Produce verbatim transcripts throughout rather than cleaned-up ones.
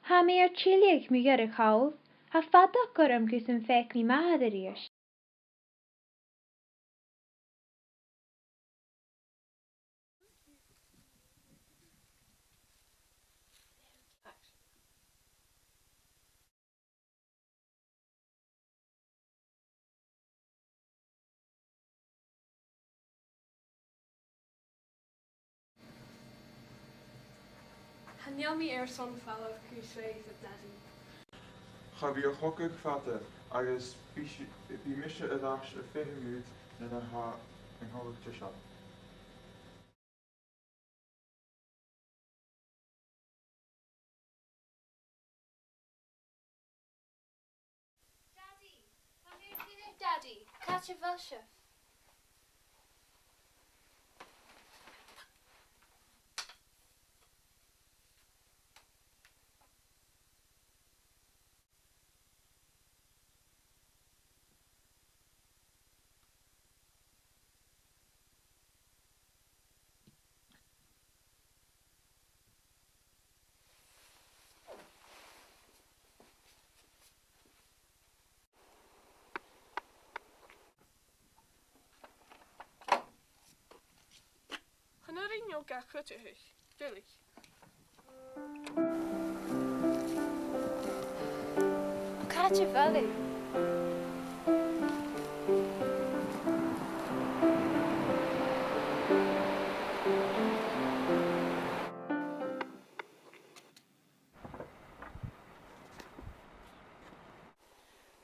Tha mi air tilleadh, mo ghaoil. Tha fadachd orm gus am faic mi m' athair a-rithist. Chan eil mi airson falbh còmhla riut, a Dhadaidh. Cha bhi a' chogadh fada, agus bidh si-, bidh mise air ais a' feitheamh riut nuair a tha an cogadh deiseil. Dadaidh! Tha mi air tilleadh, Dadaidh! Càit a bheil sibh? Chan urrainn dhomh gach rud a thaghadh. Duilich. Càit a bheil thu?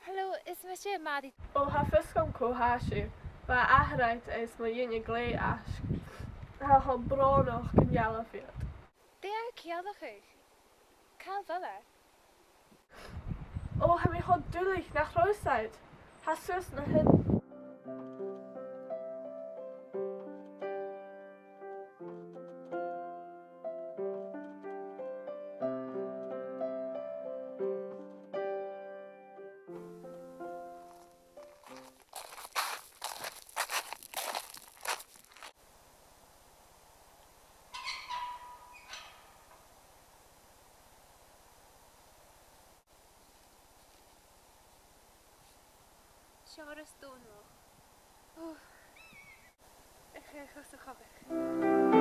Hello, is mise Maddie. Ò, tha fios agam cò tha sibh. Bha athair agad is mo dhuine glè fhaisg. Tha e cho brònach gun dealbh iad. Dè tha thu a' ciallachadh? Càit a bheil e? Ò, tha mi cho duilich nach robh fhios agad. Tha e suas an sin. Seo Doras Dòmhnallach. Ò. Ach, eh, chas a' chogadh.